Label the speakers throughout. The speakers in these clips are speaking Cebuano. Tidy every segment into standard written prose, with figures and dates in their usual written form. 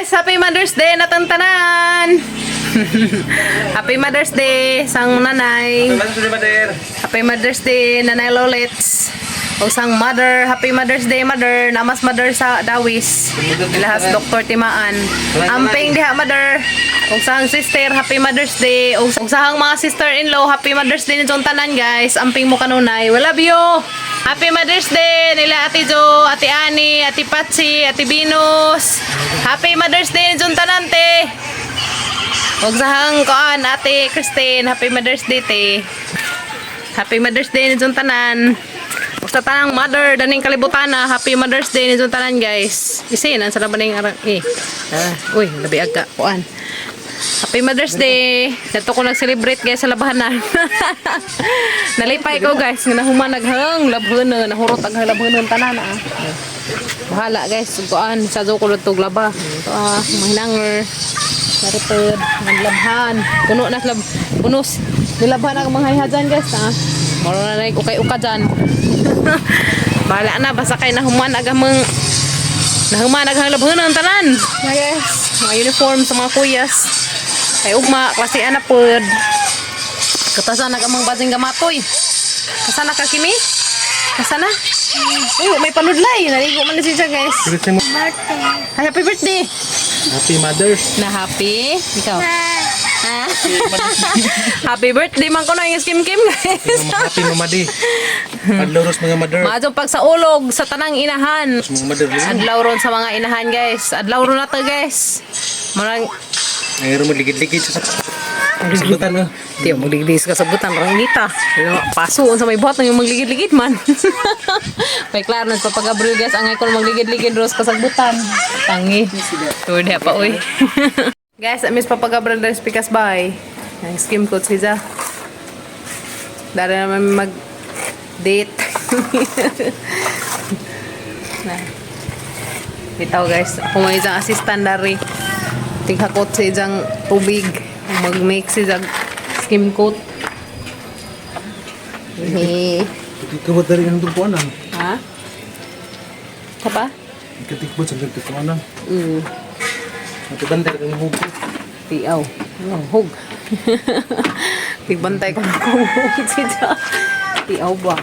Speaker 1: Guys, happy Mother's Day natang tanan. Happy Mother's Day sang nanay.
Speaker 2: Mother's Day, Mother.
Speaker 1: Happy Mother's Day, Nanay Lolets. O sang mother, happy Mother's Day, mother. Namas mother sa Dawis. Ilahas Dr. Timaan. Amping diha, mother. O sang sister, happy Mother's Day. O sahang mga sister-in-law, happy Mother's Day nitong tanan, guys. Amping mo kanunay. We love you. Happy Mother's Day nila Ate Jo, Ate Ani, Ate Patsy, Ate Venus. Happy Mother's Day nitong tanan, te. Og sahang kuan, Ate Christine, happy Mother's Day, te. Happy Mother's Day ni tanan. Ug sa tanang mother daning kalibutan na, happy Mother's Day ni tanan, guys. Isin ang sarap ning arang eh. Ah, uy, labi aga kuan. Happy Mother's Day. Dato ko nag-celebrate, guys, sa labahanan. Nalipay ko, guys, nga nahuman naghang labhan na nahurot ang labhan tanan ah. Bahala, guys, kuan sa ko tug laba. Ito ah, mahinanger. Naripod, naglabhan. Puno na lab, punos. Nilabhan ang mga hayhajan, guys, ah. Moro na like ukay-uka dyan. Bahala na, basta kay nahuman agamang nahuman agang labhan ang tanan. Mga guys, mga uniform sa mga kuyas. Kay ugma, klase ana pod. Katasan na kamang basing gamatoy. Kasana ka, Kimi? Kasana? Uy, may panudlay. Naligo man na siya, guys. Ay, happy birthday!
Speaker 2: Happy Mother's.
Speaker 1: Na happy? Ikaw? Ah. Happy birthday man ko na yung skim kim, guys.
Speaker 2: Happy Mama Day. Adlaw ros mga mother.
Speaker 1: Maadyo pagsaulog sa tanang inahan.
Speaker 2: Mga mother.
Speaker 1: Adlaw ron sa mga inahan, guys. Adlaw ron na to, guys. Marang
Speaker 2: Ay ro magligid-ligid sa sagutan ah.
Speaker 1: Di mo magligid sa kasabutan rang inita. Paso unsa may buhat nang magligid-ligid man. May klaro na Papa Gabriel, guys, ang ikon magligid-ligid ros kasagbutan. Tangi. Uy, di pa uy. Guys, Miss Papa Gabriel dahil pikas bay. Ang skim coat siya. Dari naman mag date. Na. Bitaw, guys, ako may isang assistant dari. Tighakot sa isang tubig. Mag-make siya skim coat. Hehe.
Speaker 2: Ikabot dari ang tungkuanan.
Speaker 1: Ha? Ka pa?
Speaker 2: Ikatikbot sa tungkuanan. Matubandar kang hugo.
Speaker 1: Tiaw. Ang hug. Tigbantay ko na kung hug siya. Tiaw ba?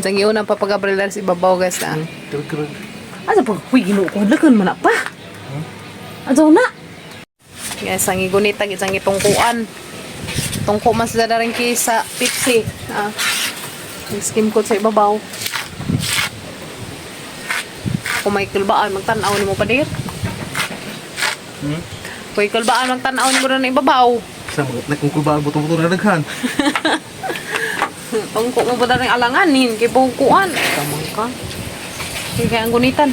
Speaker 1: Ang iyon ang Papa Gabriel sa ibabaw, guys, na.
Speaker 2: Karag-karag.
Speaker 1: Asa pa? Uy, ginoo ko. Lagan man na pa. Ato na. Guys, ang igunita, isang itungkuan. Tungko man sila na rin kay sa Pepsi. Ah. Ang skim coat sa ibabaw. Kung may kulbaan, magtanaw ni mo pa dir.
Speaker 2: Hmm?
Speaker 1: Kung may kulbaan, magtanaw ni mo rin na ibabaw.
Speaker 2: Sa mga nagkungkulbaan buto-buto na daghan.
Speaker 1: Tungko mo pa rin alanganin, kay bungkuan. Kamang ka. Kaya kaya ang gunitan.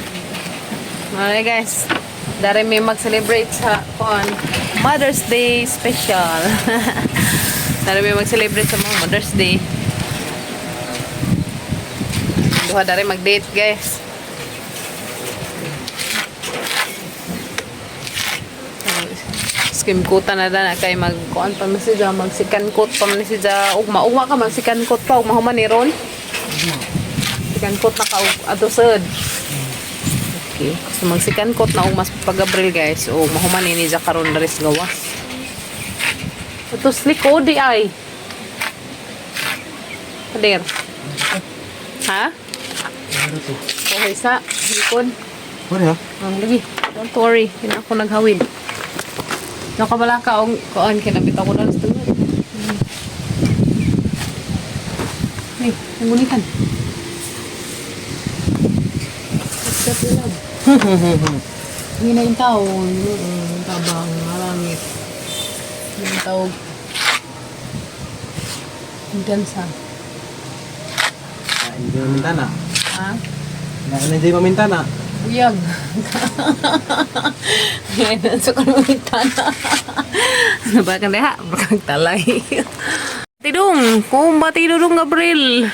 Speaker 1: Alright, guys. Dari may mag-celebrate sa kuan Mother's Day special. Dari may mag-celebrate sa mga Mother's Day. Duha dari mag-date, guys. Skim kuta na dana kay mag kuan pa man siya, magsikan coat pa man siya ugma ugma ka magsikan coat pa ugma human ni ron. Sikan coat na ka og ato sad. Okay, so magsikan coat na og mas pag-Gabriel, guys, o mahuman ni siya karon diri sa gawas. Ato slick o di ay. Kader. Ha?
Speaker 2: Ano to?
Speaker 1: Okay sa likod.
Speaker 2: Wala ha?
Speaker 1: Ang lagi. Don't worry, hindi ako naghawid. Nakabala ka og kuan kinabit ako na sa tungod. Ay, ang gunitan. What's that love? Hindi na yung tao, yung tabang, malangit. Yung tawag. Yung dansa.
Speaker 2: Hindi mamintana.
Speaker 1: Ha?
Speaker 2: Hindi mamintana.
Speaker 1: Uyag. Ngayon, sa kanunitana. Ano ba kang diha? Bakang talay. Tidong! Kumba tidong, Gabriel!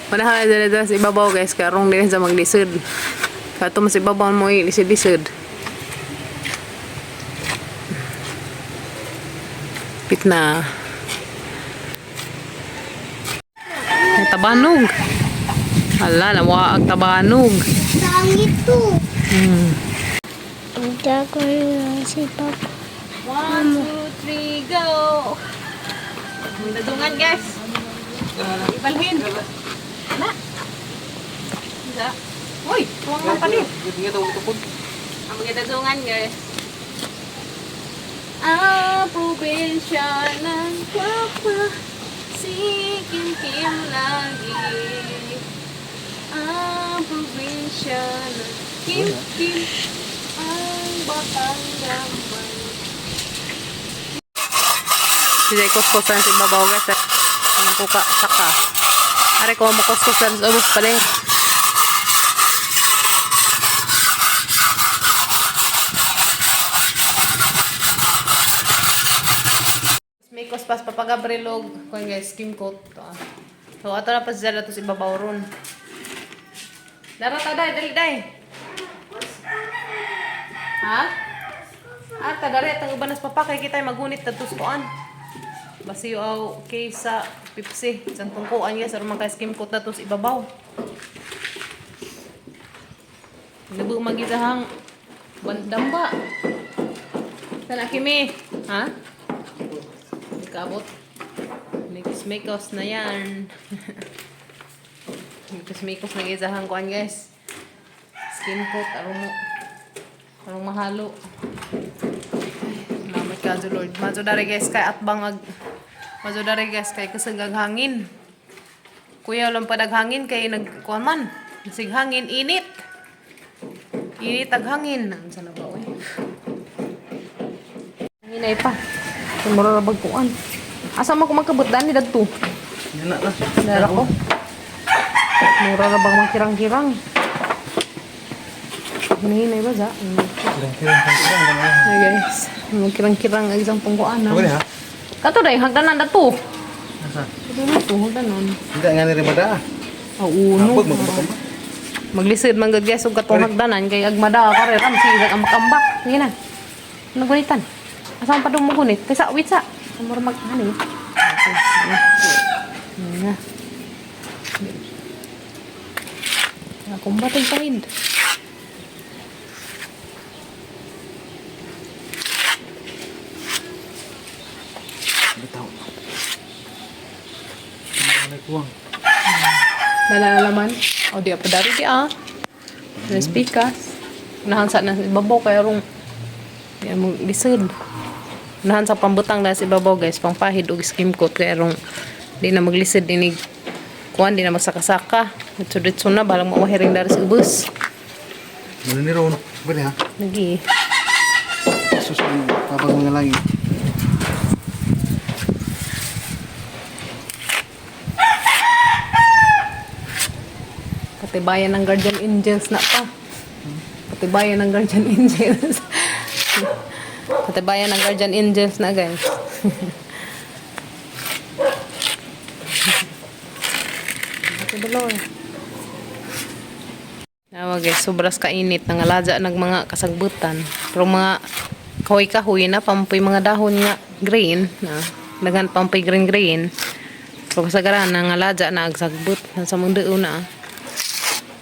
Speaker 1: Manahan na dyan sa ibabaw, guys. Karong din sa maglisod. Kato mas ibabaw mo eh, lisod-lisod. Pit na. May tabanog. Hala, nawa ang tabanog.
Speaker 3: Sangit to. Dagon si Papa.
Speaker 1: 1, 2, 3, go! Magdadungan, guys. Ibalhin. Na. Isa. Uy, tuwang man palit. Ang magdadungan, guys. Ang probinsya ng Kwakwa, si Kim Kim lagi. Ang probinsya ng Kim Kim, ang batang naman. Sige, kuskusan sa ibabaw, guys. Ano ko ka, saka. Are ko, makuskusan sa ubos pala eh. May kuspas papagabrilog. Kuan guys, skim coat. To, ah. So, ato na pa siya sa ibabaw ron. Dara ta, day, dali, day. Ha? Ata, dari atang uban nas papa kay kita magunit na tustuan. Basiyo aw kaysa Pepsi. Isang tungkuan niya sa rumang kay skim coat na tos ibabaw. Nabu magisahang bandamba. Sana kimi, ha? Kabot. Mikos mikos na yan. Mikos mikos na gisahang kuan, guys. Skin coat arong mo. Arong mahalo. Salamat ka, Lord. Mazo dari guys kay atbang ag Mazo dari guys kay kasagag hangin. Kuya lang padag hangin kay nagkuan man. Sig hangin init. Init ag hangin. Unsa na ba oy? Hinay pa. Mura ra bagkuan. Asa man ko magkabot dani dagto?
Speaker 2: Yan na lah.
Speaker 1: Dara ko. Mura ra bang magkirang-kirang. Hinay ba za?
Speaker 2: Kirang-kirang.
Speaker 1: Hey guys, magkirang-kirang ang isang pungkuan
Speaker 2: Apa ni
Speaker 1: ha.
Speaker 2: ha?
Speaker 1: Kato dai hagdanan dato.
Speaker 2: Asa?
Speaker 1: Kato na to hagdanan.
Speaker 2: Hindi nga ni Rimada.
Speaker 1: Oh, uno.
Speaker 2: Habog magkabak.
Speaker 1: Maglisod man gud guys og katong hagdanan kay agmada ka ram si ambak-ambak. Sige na. Ano gunitan? Asa pa dong mo gunit? Kay sa wait sa. Mura mag ani. Okay. Ano na. Akong batay pahid.
Speaker 2: Bitaw. Ano kuwang?
Speaker 1: Nalalaman. O di pa dari di ah. Nas pikas. Unahan sa nasa ibabaw kay rong di mo lisod. Unahan sa pambutang na sa ibabaw guys, pangpahid og skim coat kay rong di na maglisod inig kuan di na magsakasaka. Ditso-ditso na balang mawahiring dari sa ubos.
Speaker 2: Ano ni Ron? Apa ni ha?
Speaker 1: Lagi.
Speaker 2: Sus, tabang mga langit.
Speaker 1: Patibayan ng Guardian Angels na pa. Patibayan ng Guardian Angels. Patibayan ng Guardian Angels na, guys. Ate Dolor. Nawa guys, sobras kainit nangalaja nag mga kasagbutan. Pero mga kahoy-kahoy na pampoy mga dahon nga green na daghan pampoy green green. Pero kasagaran nangalaja na agsagbot sa mong duo na.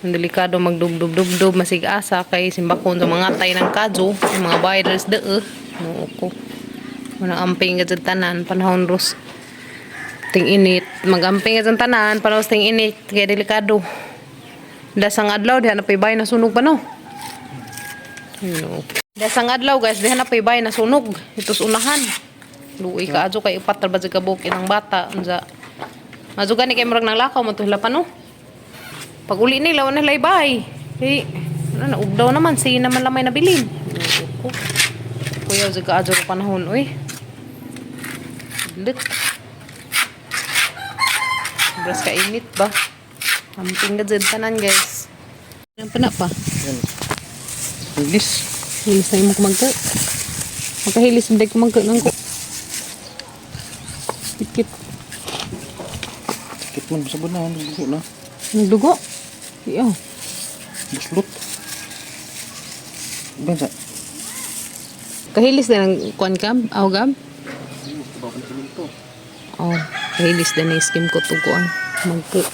Speaker 1: Ang delikado magdubdub-dubdub masig-asa kay simbakon sa mga tay ng kadyo, yung mga virus deo. No ko. Manang amping ka dyan tanan panahon ros ting init. Magamping ka dyan tanan panahon ting init kay delikado. Dasang adlaw diha na pay bay nasunog pa no. No. Dasang adlaw guys diha na pay bay nasunog. Itos unahan. Luoy ka adyo kay upat ra ba jud ka buok inang bata unsa. Madyo gani kay murag nang lakaw mo pa no. Pag uli nila wala nila bay. Hey, ano na ugdaw naman si naman lamay nabilin. Ko. Kuya jud ka adyo panahon oy. Lit. Sobras ka init ba? Amping na dyan tanan, guys. Ano pa na pa?
Speaker 2: Yan. English.
Speaker 1: Hilis na yung kumagka. Magkahilis hindi kumagka ng ko. Kit-kit.
Speaker 2: Sakit man sabon na, dugo na.
Speaker 1: Nagdugo. Iyo.
Speaker 2: Buslot. Bansa.
Speaker 1: Kahilis na ng kuan ka? Aw, gab? Oh, kahilis na na skim ko tuguan. Magka.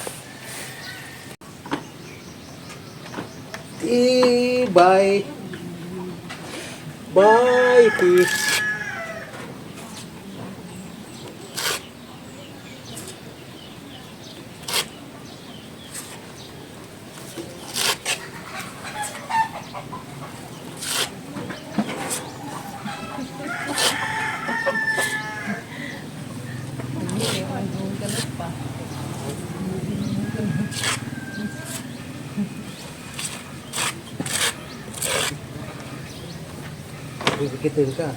Speaker 2: Eh, Okay, bye. Bye, peace. Bibikitin ka.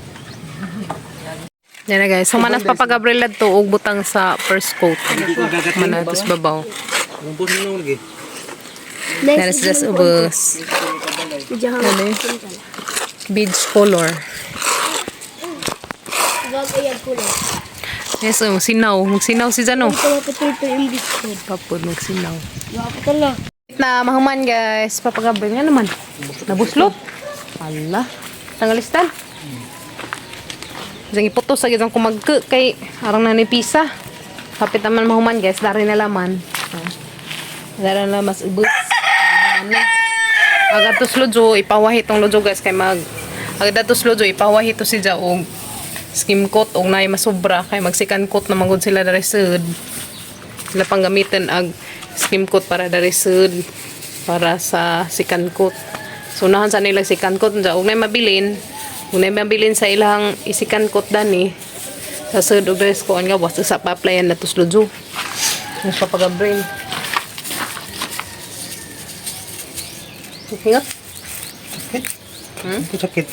Speaker 1: Yan na guys. Humanas Papa Gabriel adto og butang sa first coat. Manatos babaw.
Speaker 2: Ang busin na lagi.
Speaker 1: Yan sila sa ubos. Ano? Beige color. Yes, oh, sinaw. Magsinaw si Jano. Papod, magsinaw. Na, mahuman guys. Papa Gabriel, nga naman. Nabuslot. Ala. Tangalistan. Diyan iputos sa gitang kumagke kay arang na ni pisa. Kapit naman mahuman guys, dari na laman. Oh. Dari na mas ubos. Mahuman na. Aga tos lujo, ipawahi tong lujo guys kay mag Aga tos lujo, ipawahi to si og skim coat og naay masobra kay magsikan coat na magud sila dari sud. Sila pang gamitin ag skim coat para dari sud para sa sikan coat. So unahan sa nila sikan coat unsa og naay mabilin, og naay mabilin sa ilang isikan coat dani sa sud og dress ko nga basta sa pa-applyan na tos lujo. Mas papagabrain. Hingat.
Speaker 2: Sakit? Hmm? Ito sakit.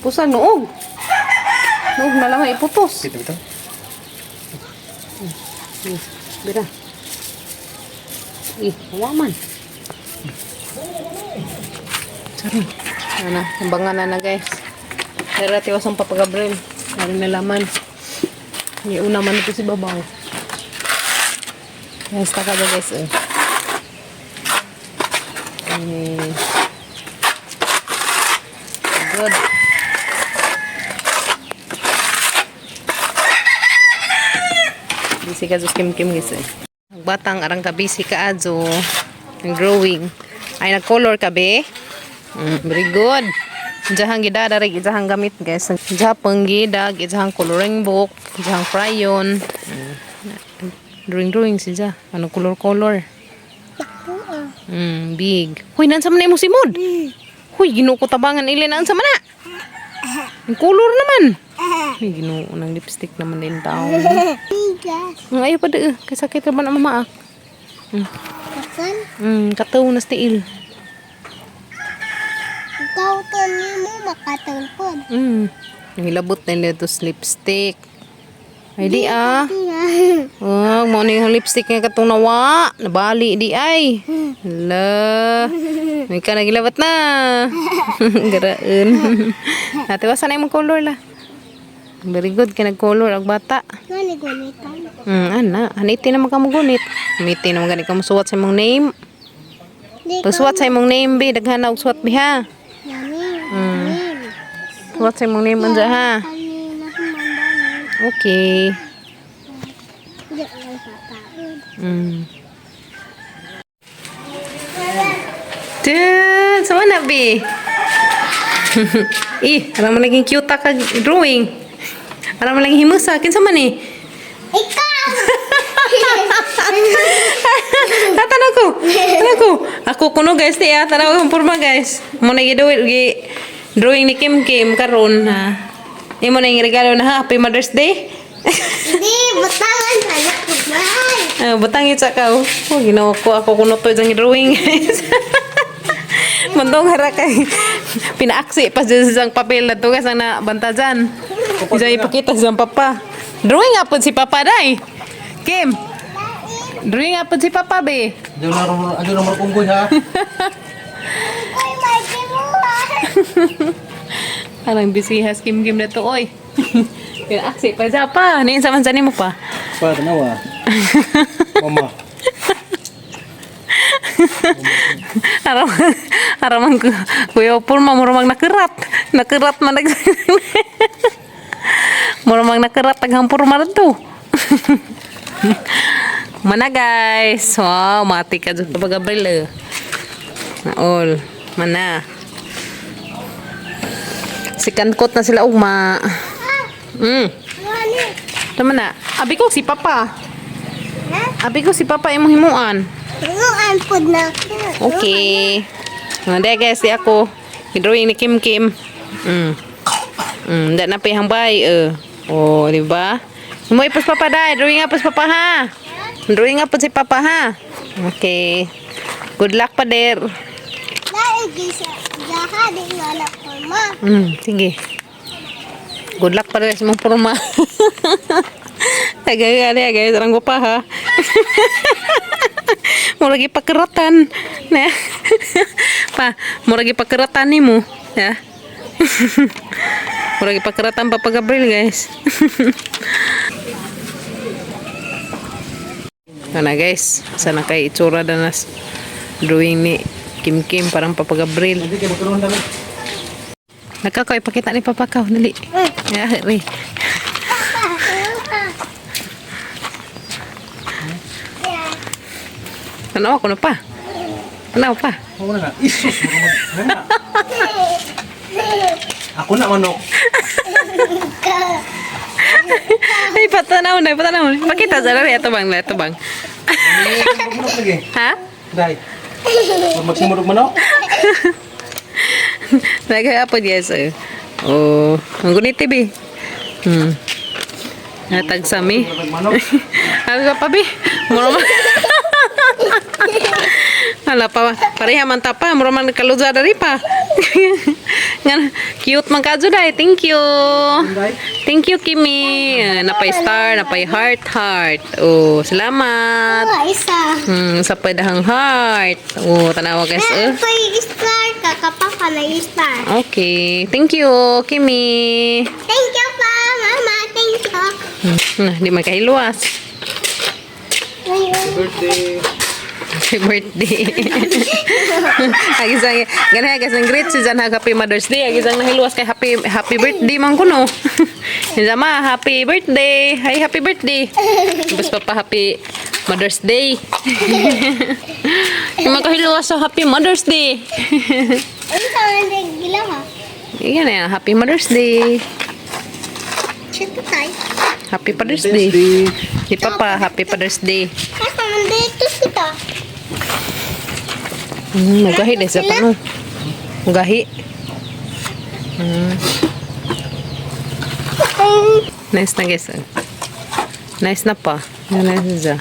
Speaker 1: Pusa noog. Noog na lang ay iputos.
Speaker 2: Ito, ito.
Speaker 1: Bira. Eh, hawa man. Sorry. Ano, timbangan na na guys. Pero tiwas ang Papa Gabriel. Meron na laman. May una man ito si Babaw. Guys, taka ba guys eh. Eh. Good. Busy ka sa kim kim guys eh. Batang arang ka busy ka adyo. Ang growing. Ay nag-color ka be. Very good. Jahang gida dari jahang gamit guys. Jahang gida, jahang coloring book, jahang crayon. Drawing drawing siya. Ano color color. Big. Huy, nansa man na imong simod. Huy, Ginoo ko tabangan ilin nansa man na. Ang color naman. Ay, Ginoo ng lipstick naman din tao. Ang ayaw pa de, kay sakit ra ba na mamaak.
Speaker 3: Kakan,
Speaker 1: Kataw na stiil.
Speaker 3: ikaw to nimo makatulpod.
Speaker 1: Ang hilabot na nila to lipstick. Ay di ah. Oh, mo ni ang lipstick nga katong nawa. Nabali di ay. Hala. May ka nagilabot na. Garaon. Ate, wasa na imong color la. Very good kay nag-color ang bata.
Speaker 3: Gani gunitan.
Speaker 1: Ana, haniti na makamugunit. Miti na magani ka musuwat sa imong name.
Speaker 3: Di
Speaker 1: Pagsuwat sa imong name bi, daghan na og suwat bi ha.
Speaker 3: Nani. Mm.
Speaker 1: Suwat sa imong name unsa ha.
Speaker 3: Kanina kumandani.
Speaker 1: Okay.
Speaker 3: Di lang pataod.
Speaker 1: Dude, sama na bi. Eh, alam mo naging cute ka drawing. Alam mo lagi himusa, kinsa man eh.
Speaker 3: Ikaw!
Speaker 1: Tatanaw ko. Tanaw ko. Ako kuno guys niya, tanaw ko porma guys. Mo na gi drawing ni Kim Kim karon ha. Imo na yung regalo na ha, Happy Mother's Day.
Speaker 3: Di, butangan sa anak ko. Bye!
Speaker 1: Ah, butang itsa ka oh. Oh, ginawa ko ako kuno to diyang drawing guys. Mundong hara kay pinaaksi pa dyan sa isang papel na to guys ang nabanta dyan. Diyan ipakita sa isang papa. Drawing nga po si papa day. Kim. Drawing nga po si papa be.
Speaker 2: Ano na marunggoy ha?
Speaker 3: Uy, may kimuha!
Speaker 1: Parang busy has Kim Kim na to oy. Pinaaksi pa dyan pa. Ano yung saman sa mo pa?
Speaker 2: Pa, tanawa. Mama.
Speaker 1: Aram aram ang kuya purma mura mag nakerat. Nakerat man nag Mura mag nakerat taghang purma to. Mana guys. Wow, mati ka dyan Papa Gabriel. Eh. Naol. Mana. Sikan kot na sila ugma.
Speaker 3: Ano?
Speaker 1: Tama na. Abi ko si Papa.
Speaker 3: Ha?
Speaker 1: Abi ko si Papa imong himuan.
Speaker 3: Himuan pod na.
Speaker 1: Okay. Nga guys, di ako. Drawing ni Kim Kim. Da na pihang bay. Eh. Oh, di ba? Mo ipos papa dai, drawing nga pos papa ha. Drawing nga po si papa ha. Okay. Good luck pa der.
Speaker 3: Laigi sa jaha di nga na forma.
Speaker 1: Sige. Good luck pa der sa mong porma. Tagay ali agay sarang ko pa ha. Murag ipakeratan. Na. Pa, murag ipakeratan nimo, ya. Murag ipakeratan Papa Gabriel, guys. Ano guys, sana kay itsura na nas drawing ni Kim Kim parang Papa Gabriel.
Speaker 2: Hindi kayo magkaroon dami.
Speaker 1: Nagkakaw, ipakita ni Papa Kaw. Dali. Ya, ri. Tanaw ako na pa. Tanaw pa.
Speaker 2: Oo na nga. Isus! Ano na? Ako na manok.
Speaker 1: Ay, patanaw na, patanaw na. Pakita sa lari. Ito bang, ito bang.
Speaker 2: Manok lagi.
Speaker 1: Ha?
Speaker 2: Dai. Huwag magsimulog manok.
Speaker 1: Nagaya po yes. Eh. Oh, ang guniti bi. Natagsami.
Speaker 2: Magsimulog manok.
Speaker 1: Ano ka pa bi? Mura man. Hala pa, pareha man ta pa, mura man kaluza dari pa. Nga, cute man ka dai. Thank you.
Speaker 2: Dai.
Speaker 1: Thank you, Kimi. Ah, napay star, napay heart, heart. Oh, salamat.
Speaker 3: Oh, isa.
Speaker 1: Sa pwedahang heart. Oh, tanawa guys. Eh.
Speaker 3: Pay star ka kapag ka na star.
Speaker 1: Okay. Thank you, Kimi.
Speaker 3: Thank you pa, mama. Thank you.
Speaker 1: Di man kahiluwas.
Speaker 3: Ayun.
Speaker 2: Birthday.
Speaker 1: Happy birthday. Agisang ganay agisang greet si Jan happy Mother's Day. Agisang nahiluwas kay happy happy birthday man kuno. Hinsa ma happy birthday. Hi, happy birthday. Tapos papa happy Mother's Day. Yung makahiluwas sa happy Mother's Day.
Speaker 3: Ano sa mga gila ha?
Speaker 1: Yan na, happy Mother's Day.
Speaker 3: Siyempre tayo.
Speaker 1: Happy Father's Day. Di papa, happy Father's Day.
Speaker 3: Asa man dito sita.
Speaker 1: Mugahi deh sa pano. Mugahi. Nice na guys. Nice na pa. Yan, nice na siya.